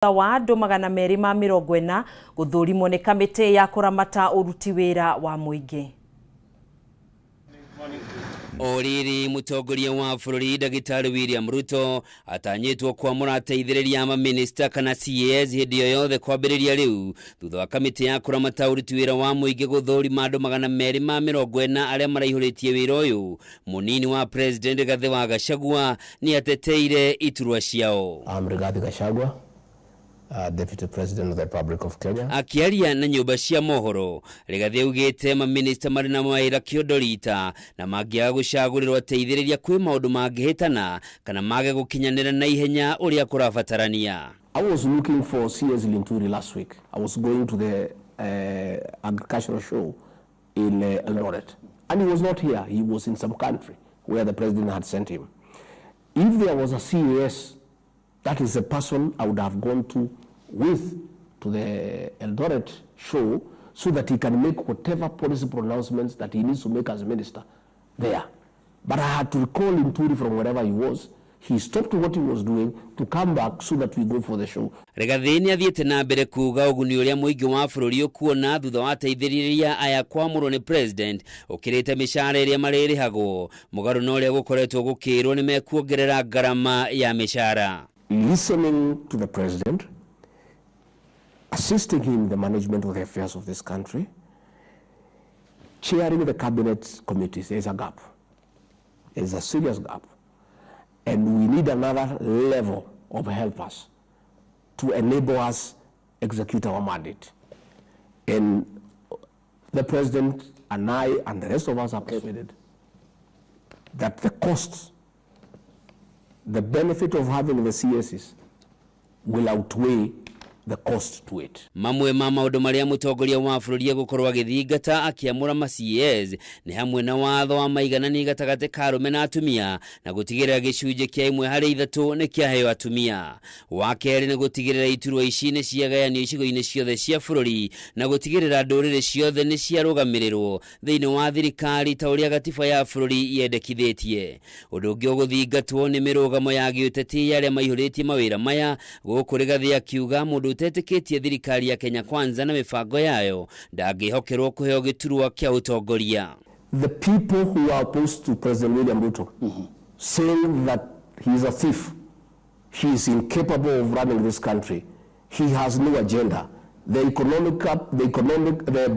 Wa andũ 240 gũthũrimwo nĩ kamĩtĩ ya kũramata ũruti wĩra wa mũingĩ. O rĩrĩ, mũtongoria wa bũrũri Ndagĩtarĩ William Ruto atanyĩtwo kwamũra ateithĩrĩria a mamĩnĩsta kana CAS hĩndĩ o yothe kwambĩrĩria rĩu, thutha wa kamĩtĩ ya kũramata ũruti wĩra wa mũingĩ gũthũrima andũ 240 arĩa maraihũrĩtie wĩra ũyũ. Mũnini wa President Rigathĩ wa Gachagua nĩ ateteire iturwa ciao. I'm Rigathi Gachagua, Deputy President of the Republic of Kenya. Akĩaria na nyũmba cia mohoro, Rigathĩ augĩte mamĩnĩsta marĩ na mawĩra kĩondo rita na mangĩaga gũcagũrĩrwo ateithĩrĩria kwĩ maũndũ mangĩhĩtana kana mage gũkinyanĩra na ihenya ũrĩa kũrabatarania. I was looking for CS Linturi last week. I was going to the agricultural show in Eldoret. And he was not here. He was in some country where the president had sent him. If there was a CAS, that is the person I would have gone to with to the Eldoret show so that he can make whatever policy pronouncements that he needs to make as minister there. But I had to recall Linturi from wherever he was. He stopped what he was doing to come back so that we go for the show. Rigathĩ nĩ athiĩte na mbere kuga ũguni ũrĩa mũingĩ wa bũrũri ũkuona thutha wa ateithĩrĩria aya kwamũrwo nĩ president ũkĩrĩte mĩcara ĩrĩa marĩrĩhagwo, mũgarũ na ũrĩa gũkoretwo gũkĩrwo nĩ mekuongerera ngarama ya mĩcara. Listening to the president, assisting him in the management of the affairs of this country, chairing the cabinet committees, there is a gap. There is a serious gap. And we need another level of helpers to enable us execute our mandate. And the president and I and the rest of us are persuaded that the costs, the benefit of having the CSs will outweigh the cost to it. Mamwe ma maũndũ marĩa mũtongoria wa bũrũri egũkorwo agĩthingata akĩamũra ma CAS nĩ hamwe na watho wa maiganani gatagatĩ ka arũme na atumia na gũtigĩrĩra gĩcunjĩ kĩa 1 harĩ 3 nĩ kĩaheo atumia. Wa kerĩ nĩ gũtigĩrĩra iturwa ici nĩ ciagayanio icigo-inĩ ciothe cia bũrũri na gũtigĩrĩra ndũrĩrĩ ciothe nĩ ciarũgamĩrĩrwo thĩinĩ wa thirikari ta ũrĩa gatiba ya bũrũri yendekithĩtie. Ũndũ ũngĩ ũgũthingatwo nĩ mĩrũgamo ya gĩũteti ya arĩa maihũrĩtie mawĩra maya. Gũkũ Rigathĩ akiuga mũndũ ũtetĩkĩtie thirikari ya Kenya Kwanza na mĩbango yayo ndangĩhokerwo kũheo gĩturwa kĩa ũtongoria. The people who are opposed to President William Ruto, saying that he is a thief, he is incapable of running this country, he has no agenda. The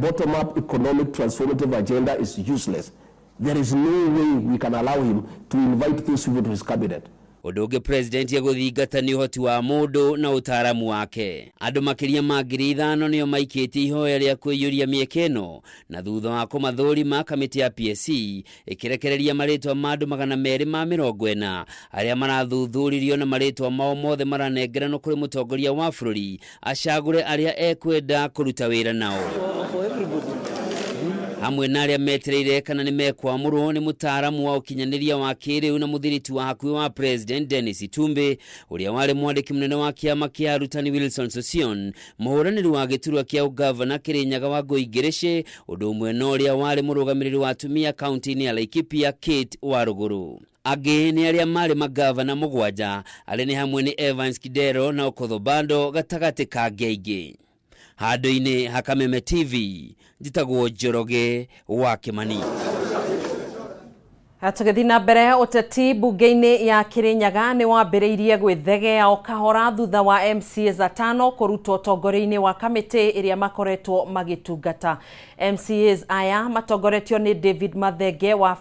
bottom-up economic transformative agenda is useless. There is no way we can allow him to invite those people to his cabinet. Ũndũ ũngĩ president egũthingata nĩ ũhoti wa mũndũ na ũtaaramu wake. Andũ makĩria ma 5,000 nĩo maikĩtie ihoya rĩa kwĩiyũria mĩeke ĩno, na thutha wa kũmathũrima, kamĩtĩ ya PSC ĩkĩrekereria marĩtwa ma andũ 240 arĩa marathuthuririo, na marĩtwa mao mothe maranengeranwo kũrĩ mũtongoria wa bũrũri acagũre arĩa ekwenda kũruta wĩra nao. Hamwe na arĩa metereire kana nĩ mekwamũrwo nĩ mũtaaramu wa ũkinyanĩria wa kĩrĩu na mũthiriti wa hakuhĩ wa president Dennis Itumbi, ũrĩa warĩ mwandĩki mũnene wa kĩama kĩa arutani Wilson Sossion, mũhũranĩri wa gĩturwa kĩa ũgavana Kĩrĩnyaga wa Ngũi Ngĩrĩcĩ, ũndũ ũmwe na ũrĩa warĩ mũrũgamĩrĩri wa atumia kaunti-inĩ ya Laikipia Kate Warũgũrũ. Angĩ nĩ arĩa marĩ magavana mũgwanja, arĩa nĩ hamwe nĩ Evans Kidero na Okoth Obado gatagatĩ ka angĩ aingĩ. Handũ-inĩ ha Kameme TV, njĩtagwo Njoroge wa Kĩmani. Tũgĩthiĩ na mbere, ũteti mbunge-inĩ ya Kĩrĩnyaga nĩ wambĩrĩirie gwĩthegea o kahora thutha wa MCAs atano kũrutwo ũtongoria-inĩ wa kamĩtĩ ĩrĩa makoretwo magĩtungata. MCAs aya matongoretio nĩ David Mathenge wa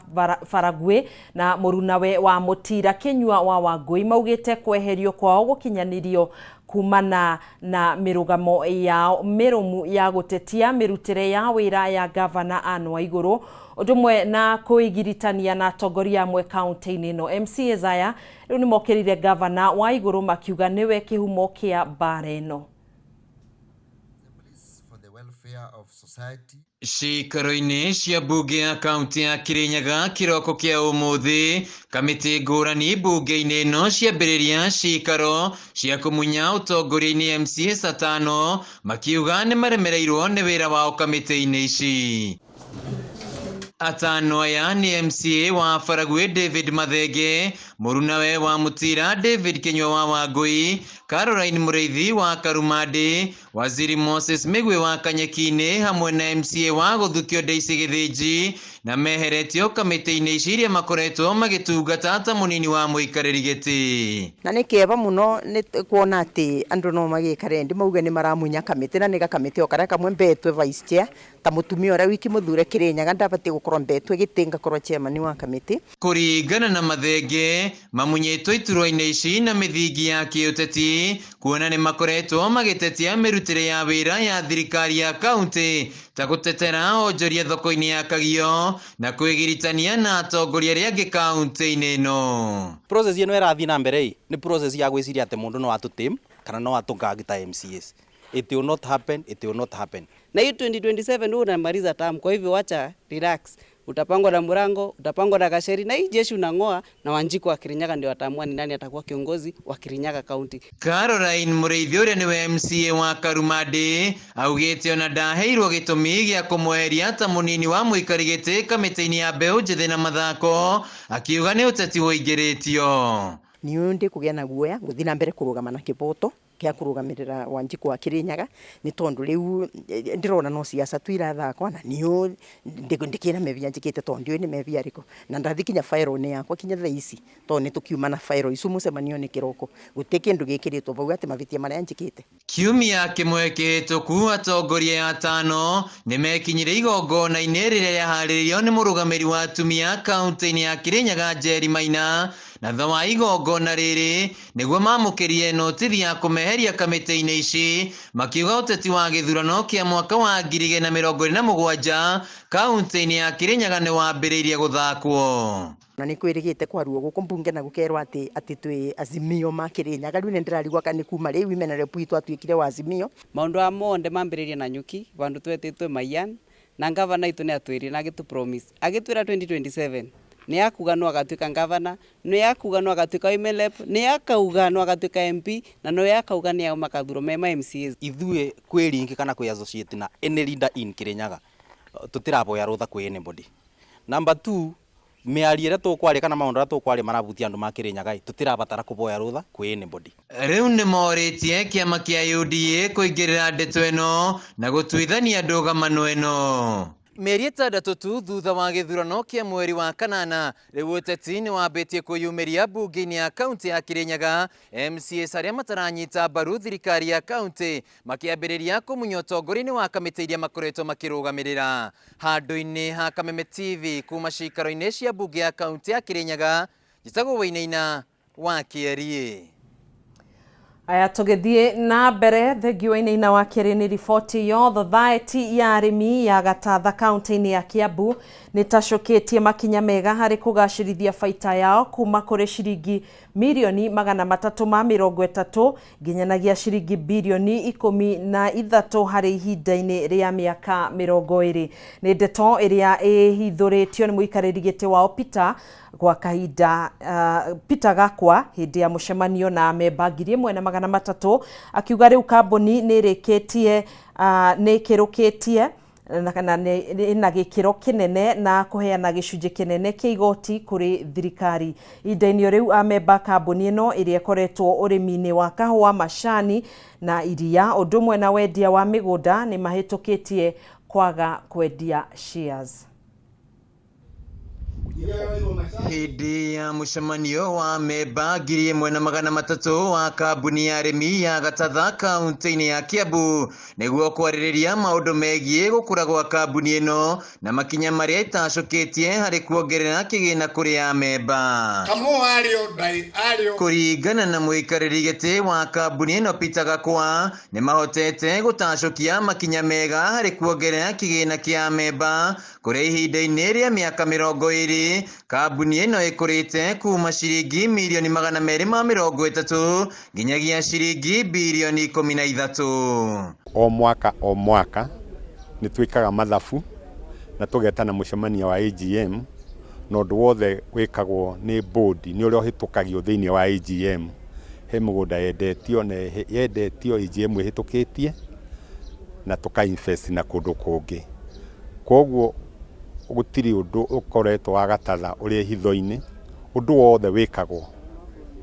Faragwe na mũrunawe wa Mũtira Kĩnyua wa Wangũi maugĩte kweherio kwao gũkinyanĩrio kumana na mĩrũgamo yao mĩrũmu ya gũtetia mĩrutĩre ya wĩra ya gavana Anne Waigũrũ, ũndũ ũmwe na kwĩgiritania na atongoria amwe kaunti-inĩ ĩno. MCAs aya rĩu nĩ mokĩrĩire gavana Waigũrũ makiuga nĩwe kĩhumo kĩa mbara ĩno. Ciikaro-inĩ cia mbunge ya kaunti ya Kirinyaga kĩroko kĩa ũmũthĩ, kamĩtĩ ngũrani mbunge-inĩ ĩno ciambĩrĩria cikaro cia kũmunya ũtongoria-inĩ MCAs atano makiuga nĩ maremereirwo nĩ wĩra wao kamĩtĩ-inĩ ici. Atano aya nĩ MCA wa Baragwi David Mathenge, mũrunawe wa Mutira David Kinyua wa Wangui, Caroline Mũrĩithi wa Karumandi, Waziri Moses Migwi wa Kanyeki-inĩ hamwe na MCA wa Gũthukio Daisy Gĩthĩnji, na meheretio kamĩtĩ-inĩ ici iria makoretwo magĩtungata ta mũnini wa mũikarĩri gĩtĩ. Na nĩ kĩeva mũno nĩ kuona atĩ andũ no magĩkare ndi mauge nĩ maramunya kamĩtĩ, na nĩ gakamĩtĩ o karĩa kamwe mbetwe vice chair ta mũtumia ũrĩa wiki mũthure Kĩrĩnyaga ndabatiĩ gũkorwo mbetwe gĩtĩ ngakorwo chairman wa kamĩtĩ. Kũringana na Mathenge, mamunyĩtwo iturwa-inĩ ici na mĩthingi ya kĩũteti, kuona nĩ makoretwo magĩtetia mĩrutĩre ya wĩra ya thirikari ya kaunti ta gũtetera onjoria thoko-inĩ ya Kagio na kwĩgiritania na atongoria arĩa angĩ kaunti-inĩ ĩno. Process ĩno ĩrathiĩ na mbere ĩ nĩ process ya gwĩciria atĩ mũndũ no atũ kana no atũgag ta MCAs. It will not happen, it will not happen. Na hii 2027 unamaliza term, kwa hivyo wacha relax. Utapangwa na Murango, utapangwa na Gacheri, na hii jeshi unang'oa na Wanjiku wa Kirinyaga ndio wataamua ni nani atakuwa kiongozi wa Kirinyaga County. Caroline Mũrĩithi ũrĩa nĩwe MCA wa Karumandi augĩte ona ndaheirwo gĩtũmi gĩa kũmweheria ta mũnini wa mũikari gĩtĩ kamĩtĩ-inĩ ya mbeũ njĩthĩ na mathako, akiuga nĩ ũteti ũingĩrĩtio. Niĩ ndi kũgĩa na guoya ngũthiĩ na mbere kũrũgama na kĩboto kĩa kũrũgamĩrĩra Wanjiku wa Kirinyaga, nĩ tondũ rĩu ndĩrona no siasa tu irathakwa, na niũ ndikĩna mebia njĩkĩte tondũ ndiũĩ nĩ mebia arĩkũ, na ndathi kinya fairo-inĩ yakwa kinya thaa ici tondũ nĩ tũkiuma na fairo icu mũcemanio nĩ kĩroko gũtirĩ kĩndũ gĩkĩrĩtwo vau atĩ mavĩtia marĩa njĩkĩte. Kiumia kĩmwe kĩhĩtũku atongoria atano nĩ mekinyire igongona-inĩ rĩrĩa rĩaharĩrĩirio nĩ mũrũgamĩrĩri wa atumia kaunti-inĩ ya Kirinyaga Njeri Maina, na thutha wa igongona rĩrĩ nĩguo mamũkĩrie notithi ya kũmeheria kamĩtĩ-inĩ ici, makiuga ũteti wa gĩthurano kĩa mwaka wa 2027 kaunti-inĩ ya Kirinyaga nĩ wambĩrĩirie gũthakwo. Na nĩ kwĩrĩgĩte kwaruo gũkũ mbunge na gũkerwo atĩ atĩ twĩ Azimio ma Kirinyaga, rĩu nĩ ndĩrarigwo kana nĩ kuma rĩ women rep witũ atuĩkire wa Azimio. Maũndũ aya monthe mambĩrĩria na nyuki vandu twetĩtwe Maiyan, na ngavana itũ nĩ atwĩrire na agĩtũ promise agĩtwĩra 2027 nĩ akuga no agatuĩka ngavana, nĩ akuga no agatuĩka women rep, nĩ akauga no agatuĩka MP, na no akauga nĩ ao makathurwo me ma MCAs. Ithuĩ kwĩ link kana kwĩ associate na any leader in Kirinyaga tũtiraboya rũtha kwĩ anybody. Number 2, mĩario ĩrĩa tũkwaria kana maũndũ marĩa tũkwaria marabutia andũ ma Kirinyaga tũtirabatara kũboya rũtha kwĩ anybody. Rĩu nĩ morĩtie kĩama kĩa UDA kũingĩrĩra ndeto ĩno na gũtuithania ndũgamano ĩno. Mĩeri 6 tu thutha wa gĩthurano kĩa mweri wa kanana, rĩu ũteti nĩ wambĩtie kwĩyumĩria mbunge-inĩ ya kaunti ya Kirinyaga, MCAs arĩa mataranyita mbaru thirikari ya kaunti makĩambĩrĩria kũmunya ũtongoria-inĩ wa kamĩtĩ iria makoretwo makĩrũgamĩrĩra. Handũ-inĩ ha Kameme TV kuma cikaro-inĩ cia mbunge ya kaunti ya Kirinyaga, njĩtagwo Wainaina wa Kĩeriĩ. Aya tũgĩthiĩ na mbere, thengiũ Wainaina wa Kĩerĩ nĩ riboti yo. Thothaĩti ya arĩmi ya Gatatha kaunti-inĩ ya Kiambu nĩ tacũkĩtie makinya mega harĩ kũgacĩrithia baita yao kuma kũrĩ ciringi mirioni 330 nginyanagia ciringi birioni 13 harĩ ihinda-inĩ rĩa mĩaka 20. Nĩ ndeto ĩrĩa ĩhithũrĩtio nĩ mũikarĩri gĩtĩ wao Peter gwa kahinda Peter Gakwa hĩndĩ ya mũcemanio na amemba 1300, akiuga rĩu kambuni nĩ ĩrĩkĩtie nĩ ĩkĩrũkĩtie na ĩna gĩkĩro kĩnene na kũheana gĩcunjĩ kĩnene kĩa igoti kũrĩ thirikari. Ihinda-inĩ rĩu amemba kambuni ĩno ĩrĩa ĩkoretwo ũrĩmi-inĩ wa kahũa, macani na iria ũndũ ũmwe na wendia wa mĩgũnda nĩ mahĩtũkĩtie kwaga kwendia shares. Hĩndĩ ya mũcemanio wa memba 1300 wa kambuni ya arĩmi ya Gatatha kaunti-inĩ ya Kiambu nĩguo kwarĩrĩria maũndũ megiĩ gũkũra gwa kambuni ĩno na makinya marĩa ĩtacũkĩtie harĩ kuongerera kĩgĩna kũrĩ amemba. Kũringana na mũikarĩri gĩtĩ wa kambuni ĩno Peter Gakwa, nĩ mahotete gũtacũkia makinya mega harĩ kuongerera kĩgĩna kĩa amemba kũrĩa ihinda-inĩ rĩa mĩaka 20 kambuni ĩno ĩkũrĩte kuma ciringi mirioni 230 nginyagia ciringi birioni 13. O mwaka o mwaka nĩ twĩkaga mathabu na tũgetana mũcemanio wa AGM, na ũndũ wothe wĩkagwo nĩ board nĩ ũrĩa ũhĩtũkagio thĩinĩ wa AGM. He mũgũnda yendetio na yendetio AGM ĩhĩtũkĩtie na tũka invest na kũndũ kũngĩ. Koguo Gũtirĩ ũndũ ũkoretwo wa Gatatha ũrĩ hitho-inĩ, ũndũ wothe wĩkagwo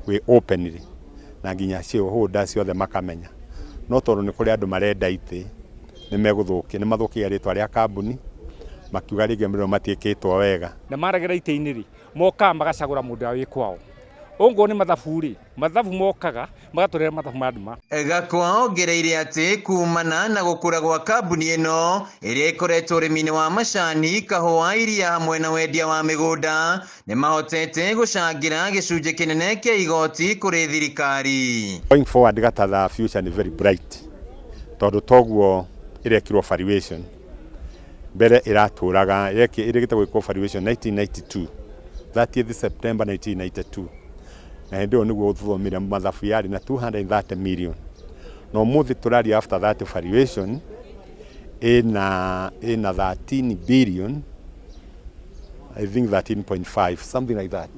wĩ openly na nginya shareholders ciothe makamenya. No tondũ nĩ kũrĩ andũ marenda itĩ, nĩ megũthũkia, nĩ mathũkagia rĩtwa rĩa kambuni makiuga rĩngĩ mĩrĩmo matiĩkĩtwo wega. Na maregera itĩ-inĩ rĩ, mokaga magacagũra mũndũ ũrĩa wĩ kwao. Ũguo nĩ mathabu rĩ, mathabu mokaga magatũrehera mathabu ma nduma. Gakwa ongereire atĩ kumana na gũkũra gwa kambuni ĩno ĩrĩa ĩkoretwo ũrĩmi-inĩ wa macani, kahũa, iria hamwe na wendia wa mĩgũnda, nĩ mahotete gũcangĩra gĩcunjĩ kĩnene kĩa igoti kũrĩ thirikari. Going forward, Gatatha future nĩ very bright, tondũ toguo ĩrekirwo valuation mbere ĩratũraga ĩrĩkĩte gwĩkwo valuation 1992, 30th September 1992, na hĩndĩ ĩyo nĩguo tũthomire mathabu yarĩ na 230 million, na ũmũthĩ tũraria after that valuation ĩna 13 billion, I think 13.5, something like that,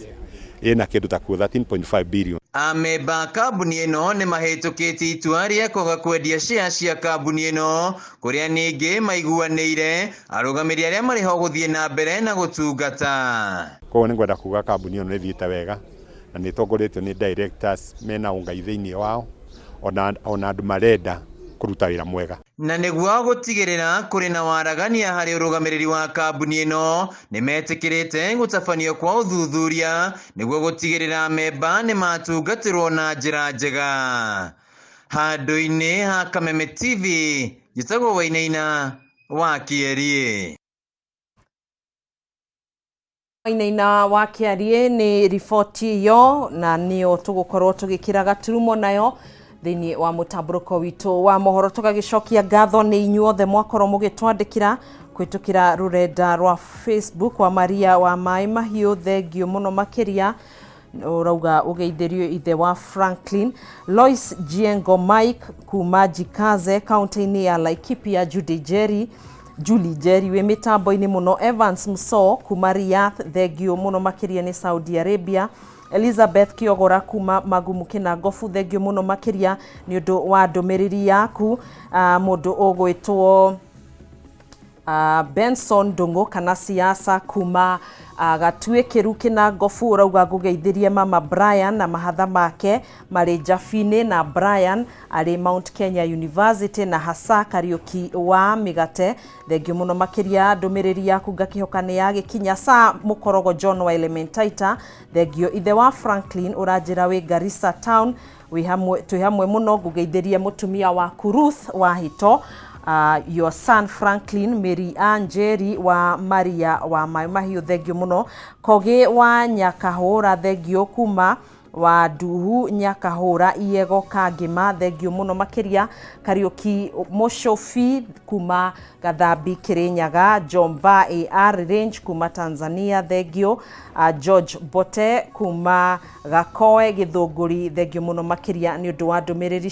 ĩna kĩndũ ta kuo 13.5 billion. Amemba kambuni ĩno nĩ mahĩtũkĩtie itua rĩa kwaga kwendia share cia kambuni ĩno, kũrĩa ningĩ maiguanĩire arũgamĩrĩri arĩa marĩ ho gũthiĩ na mbere na gũtungata. Koguo nĩ ngwenda kuga kambuni ĩno nĩ ĩthiĩte wega na nĩ ĩtongoretio nĩ directors mena ũngai thĩinĩ wao, ona andũ marenda kũruta wĩra mwega. Na nĩguo gũtigĩrĩra kũrĩ na waragania harĩ ũrũgamĩrĩri wa kambuni ĩno, nĩ metĩkĩrĩte gũtabanio kwa ũthuthuria nĩguo gũtigĩrĩra amemba nĩ matungatĩrwo na njĩra njega. Handũ-inĩ ha Kameme TV, njĩtagwo Wainaina wa Kĩerie. Wainaina wa Kĩarie nĩ riboti ĩyo, na nĩyo tũgũkorwo tũgĩkĩra gaturumo nayo thĩinĩ wa mũtambũrũko witũ wa mohoro. Tũgagĩcokia ngatho nĩ inyuothe mwakorwo mũgĩtwandĩkĩra kũhĩtũkĩra rũrenda rwa Facebook. Wa Maria wa Maĩ Mahiũ, thengio mũno makĩria, ũrauga ũgeithĩrio ithe wa Franklin. Lois Jiengo Mike kuma Jikaze kaunti-inĩ ya Laikipia, Judy Jerry, Julie Jerry wĩ mĩtambo-inĩ mũno. Evans Mso kuma Riyadh, thengio mũno makĩria nĩ Saudi Arabia. Elizabeth Kiogora kuma Magumu Kĩnangobu, thengio mũno makĩria nĩ ũndũ wa ndũmĩrĩri yaku. Mũndũ ũgwĩtwo Benson Ndung'u kana siasa kuma Gatuĩkĩru Kĩnangobu, ũrauga ngũgeithĩrie mama Brian na mahatha make marĩ Njabinĩ, na Brian arĩ Mount Kenya University, na hasa Kariũki wa Mĩgate, thengio mũno makĩria, ndũmĩrĩri yaku ngakĩhoka nĩ yagĩkinya. Sa Mũkorogo John wa Elementaita, thengio. Ithe wa Franklin ũranjĩra wĩ Garissa town, twĩ hamwe mũno, ngũgeithĩrie mũtumia waku Ruth Wahito, your son Franklin, Mary Anjeri wa Maria wa Maĩ Mahiũ, thengio mũno. Kogi wa Nyakahũra, thengio kuma wa Nduhu Nyakahũra Iego Kangĩma, thengio mũno makĩria. Kariũki Mũcũbi kuma Gathambi Kĩrĩnyaga, Jomba AR Range kuma Tanzania, thengio. George Bote kuma Gakoe Gĩthũngũri, thengio mũno makĩria nĩ ũndũ wa ndũmĩrĩri.